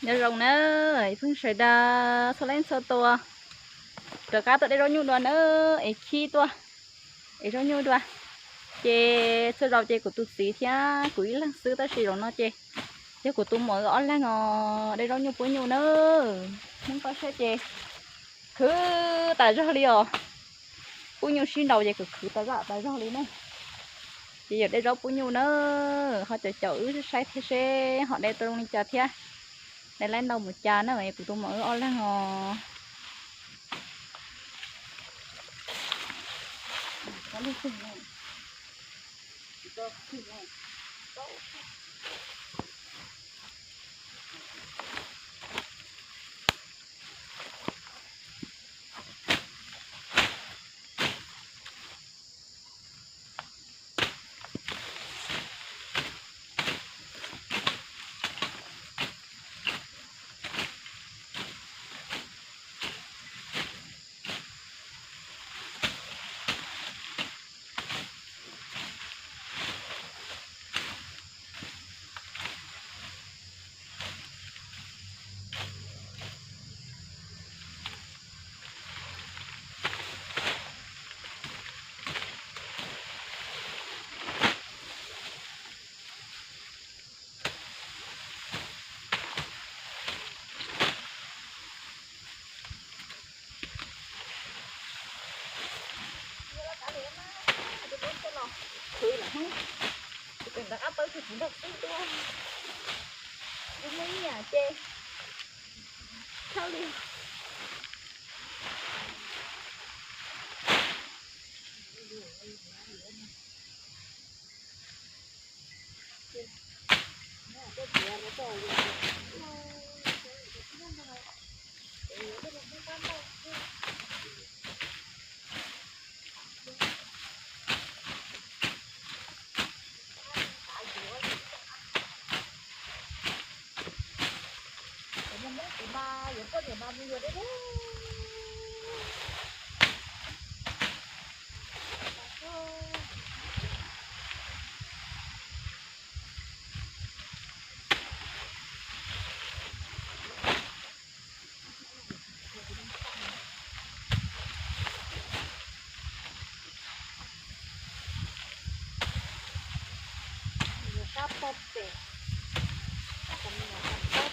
Nyob zoo na, phooj ywg sawv daws txhua leej txhua tus, rov qab tuaj de zaub nyuj dua na, es khib tuaj, es zaub nyuj dua. Ces txhua zaus ces kuv tus txiv thiab kuv ib leeg xwb, tab sis zaum no ces yog kuv tus muam wb ob leeg os de zaub nyuj pub nyuj na. Hnub koj siab ces khwv tas zog li os. Pub nyuj sib nraus ces kuv khwv tas zog tas zog li na. Ces yog de zaub pub nyuj na, ho caum caum wb saib thiab seb ho de tau zoo li cas thiab. De laib ntau mus cas na, kuv tus muam wb ob leeg os. Khwv lawm, kuv pem nrad qab pawb tsis nrog xwb tuaj, kuv muaj ib yam ces tshawb li. Cov niag Hmoob kuv mas yuav poj niam mas mus yuav deb deb. Sab pog pem,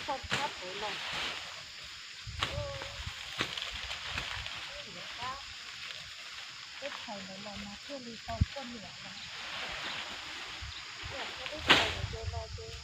sab pog pem los. Teb chaws ntawd los mas thiaj li tau poj niam los. Teb chaws ntawd ces los ces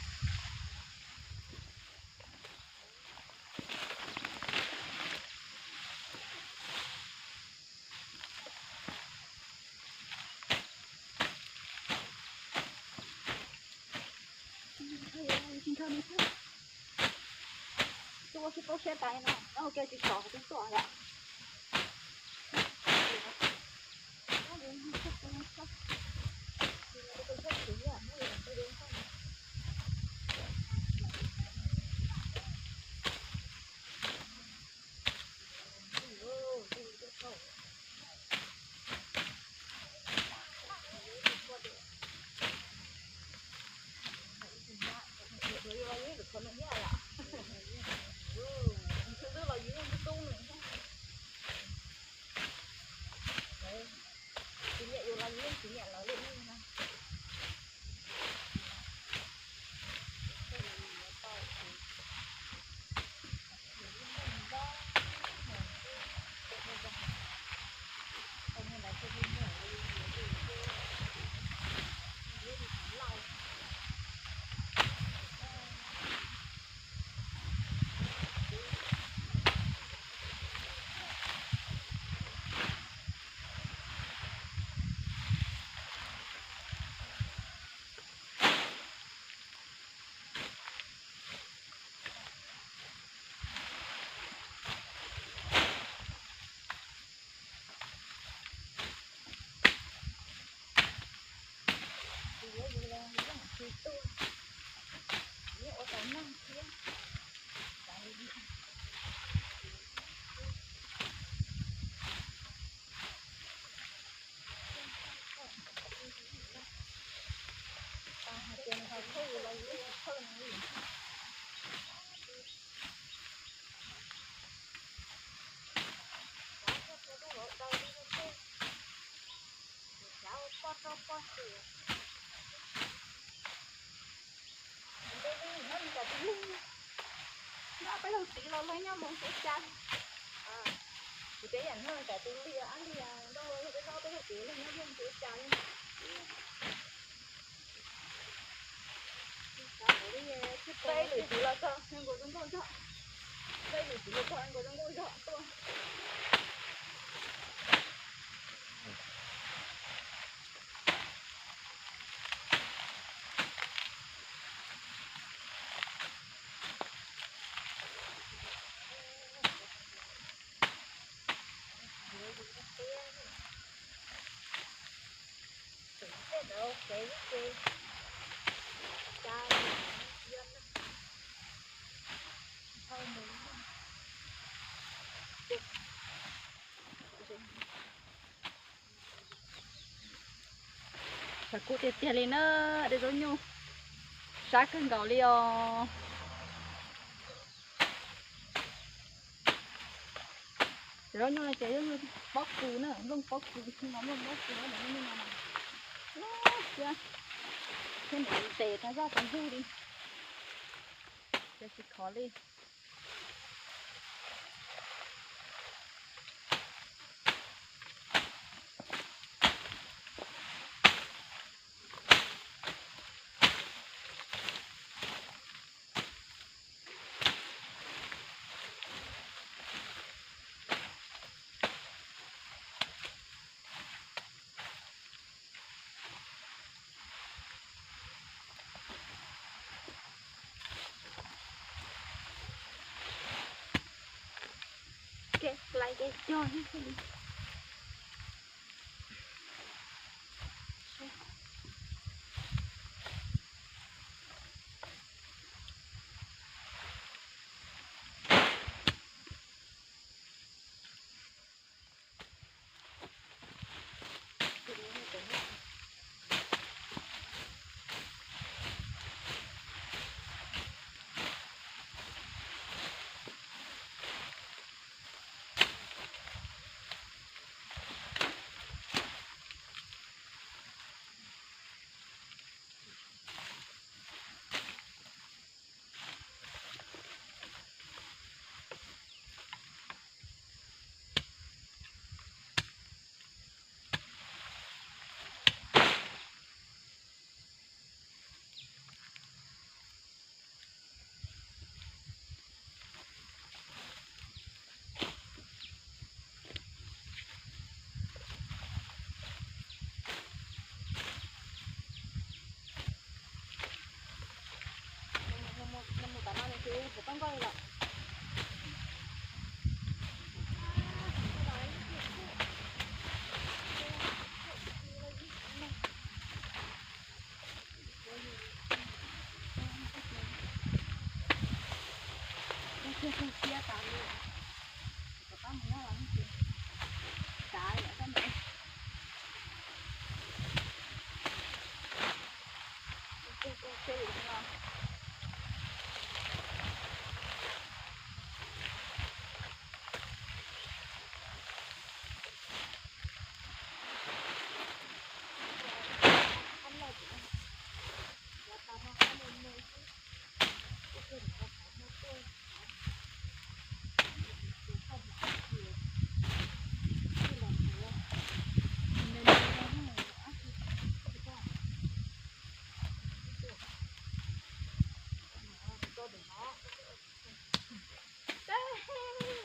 Tuaj tsis paub siab tas no, nyob hauv kiag tsis sov twb tuaj lawm. Tsis nyiam yus los yus yeej tsis nyiam lawv li na. Txoj poj xwm. Nyob li cas tus leeg, nyob peb leeg txiv los leej nyob mus tsev cas. Kuv tias yam no cas tus li ab li nrog peb ob peb leeg txiv leej nyob mus tsev cas li. Peb lwm txiv los txog nkaus zoo nkauj zog, peb lwm txiv los txog nkaus zoo nkauj zog tuaj. Tshav kub tiag tiag li na, dej zaub nyuj sab kawg nkaus li os. Cov zaub nyuj no ces zaub nyuj pob kws na, nplooj pob kws, no nplooj pob kws no, nplooj no thiab, thiab nws ntes tag zaj tag zug li, ces tsis khov li. Kev hlais kev cog thiab.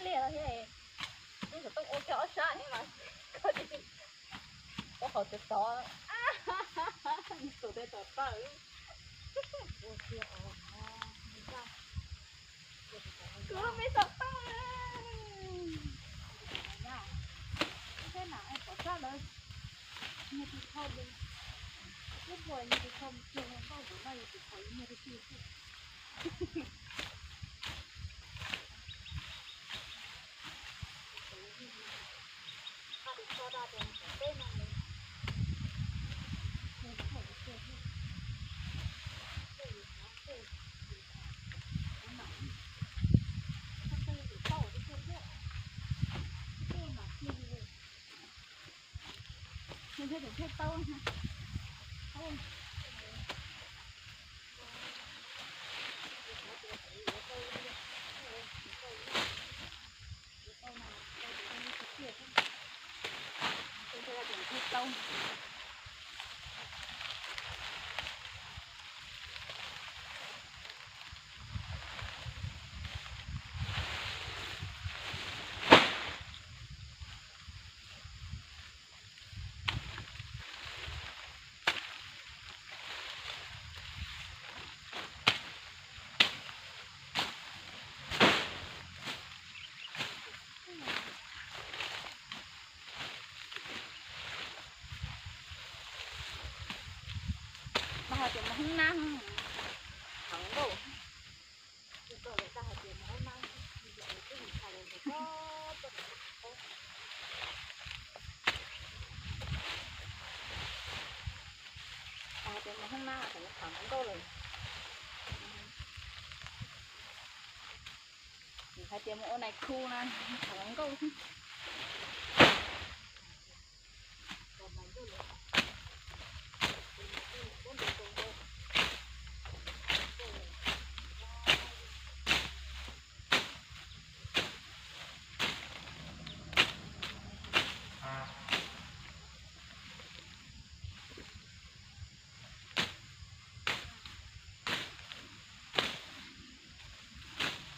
Liaj no thiab, nej xov tooj ua kiag ob sab thiab mas koj ua qhov tod tod, tus tej tod tawm. Kuv me xov tooj. Thiaj tseem thiaj tau. Mas hais tias mus hoob nab, hoob nkauj. Hais tias mus hoob nab, hoob nkauj lawm. Hais tias mus ua nais khu na, hoob nkauj xwb.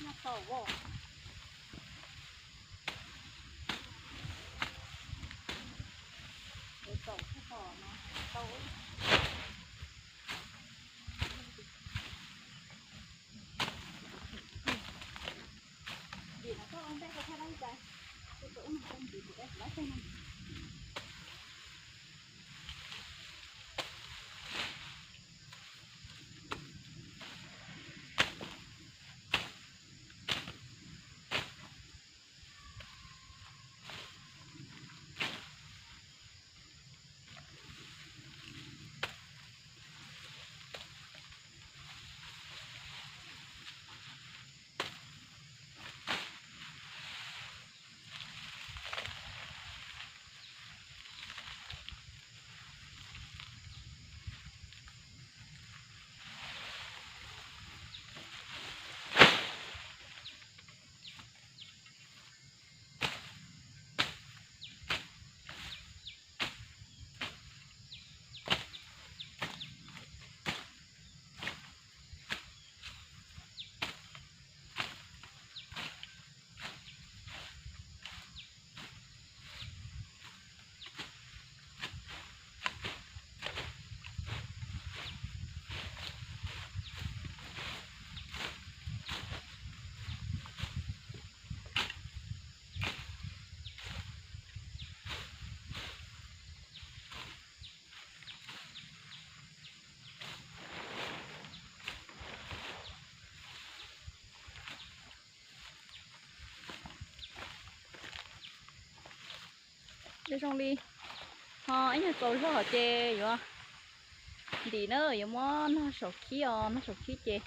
Nyob tau as. Tau tau no tau. Dim no koj ua ntej koj thiaj laib cai. Koj ua no koj dim kuv dej kuv laib tej no. Zoo li ho ib nyuag txaus zog ces yuav ntim na, yuav muab noj saum khib os, noj saum khib ces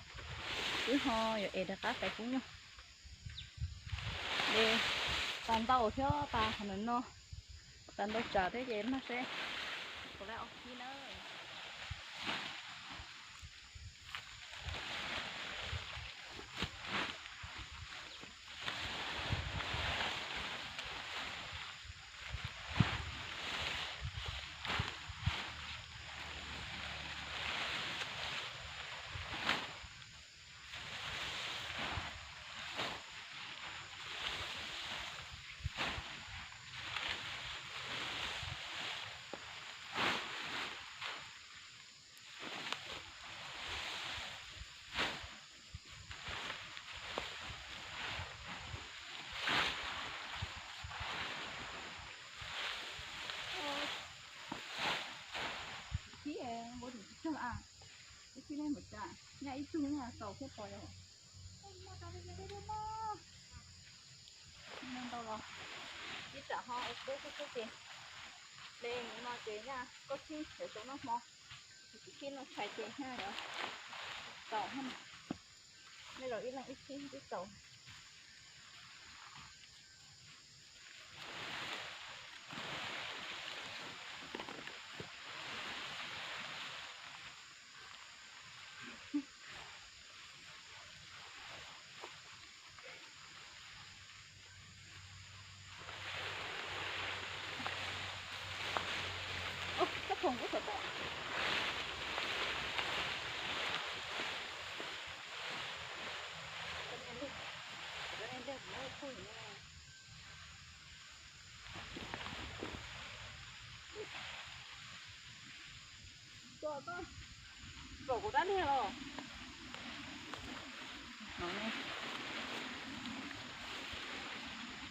wb ho yuav es rov qab pais pub nyuj. Ces tas ntau thiab tas qhov ntawm no, tas ntau tsam thiab ces noj seb puas laib ob khib na. Ib tug ne mus tas, nyaj ib tug ne tau thiab pom yog. Ntau los ib tsam ho ua deb xwb xwb ces de mus no ces nyaj koj khib sawv tau noj hmo, kuv khib noj tshais ces nyaj yuav tau. Nej los ib leeg ib khib twb tau.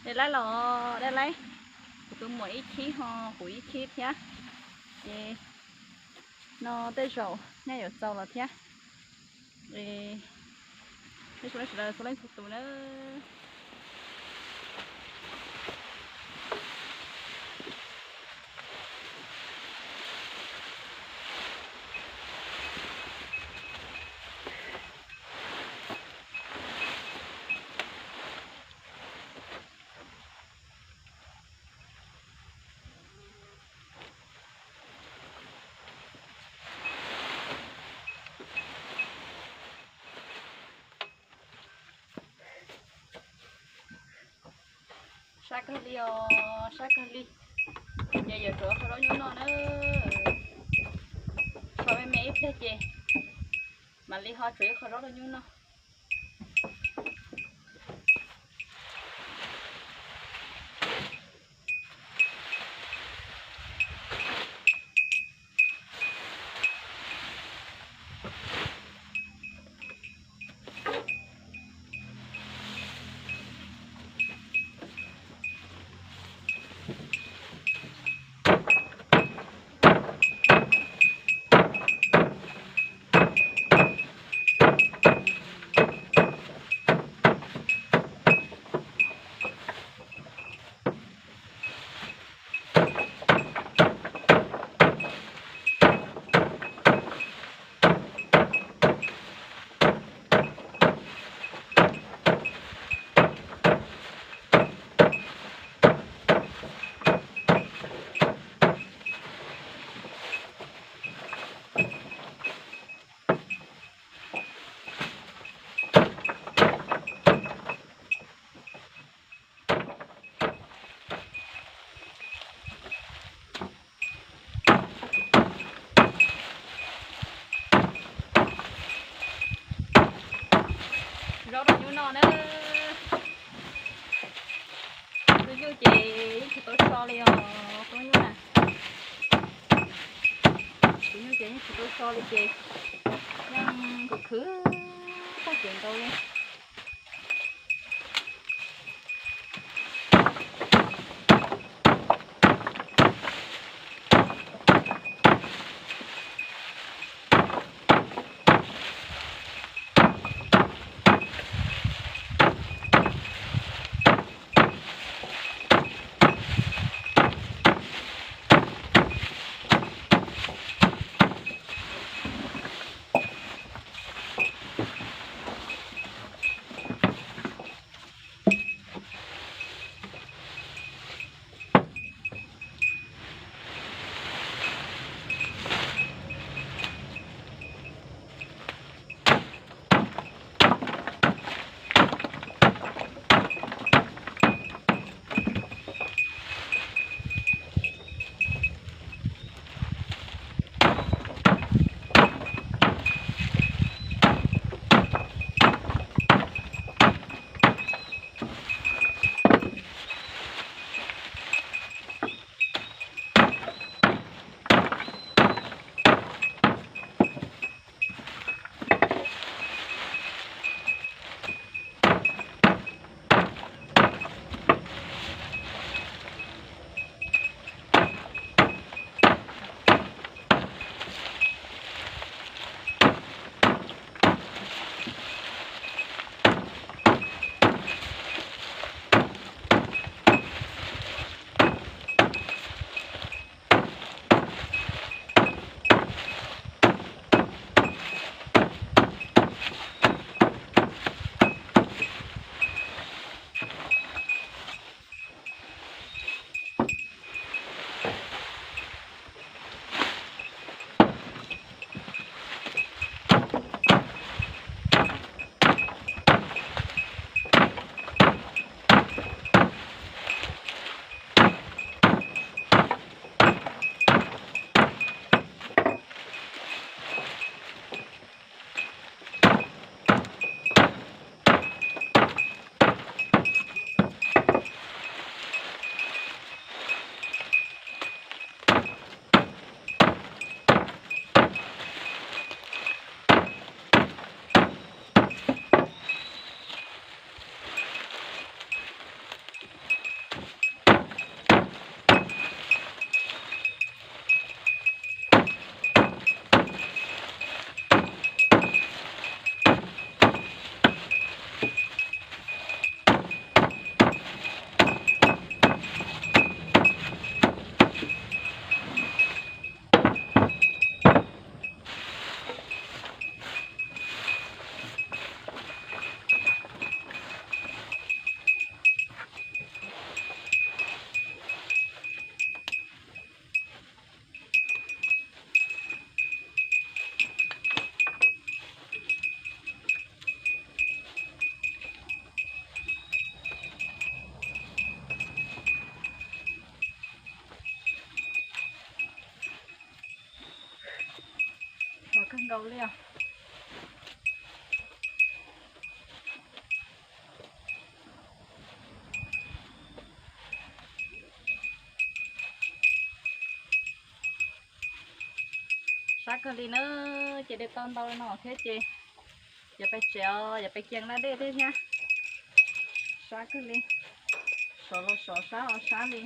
Dej laib los, dej laib. Kuv tus muam ib khib ho kuv ib khib thiab. Ces no tej zaum nyaj yuav txaus los thiab. Peb sawv daws txhua leej txhua tus na. Sab kawg li os, sab kawg li. Ces yuav rau qhov zaub nyuj noj na. So me me ib pliag ces mam li ho tsuav ib qho zaub rau nyuj noj. Zaub rau nyuj noj na. Tus nyuj ces yeej tsis tau so li os, tus nyuj na. Tus nyuj ces yeej tsis tau so li ces yeej khwv khwv tag kev nkaus li. Rau li os. Sab kawg li na, ces de tau ntau no thiab ces yuav pais tsev os, yuav pais kiag laj dej thiab thiab. Sab kawg li, sov los sov sab os sab li.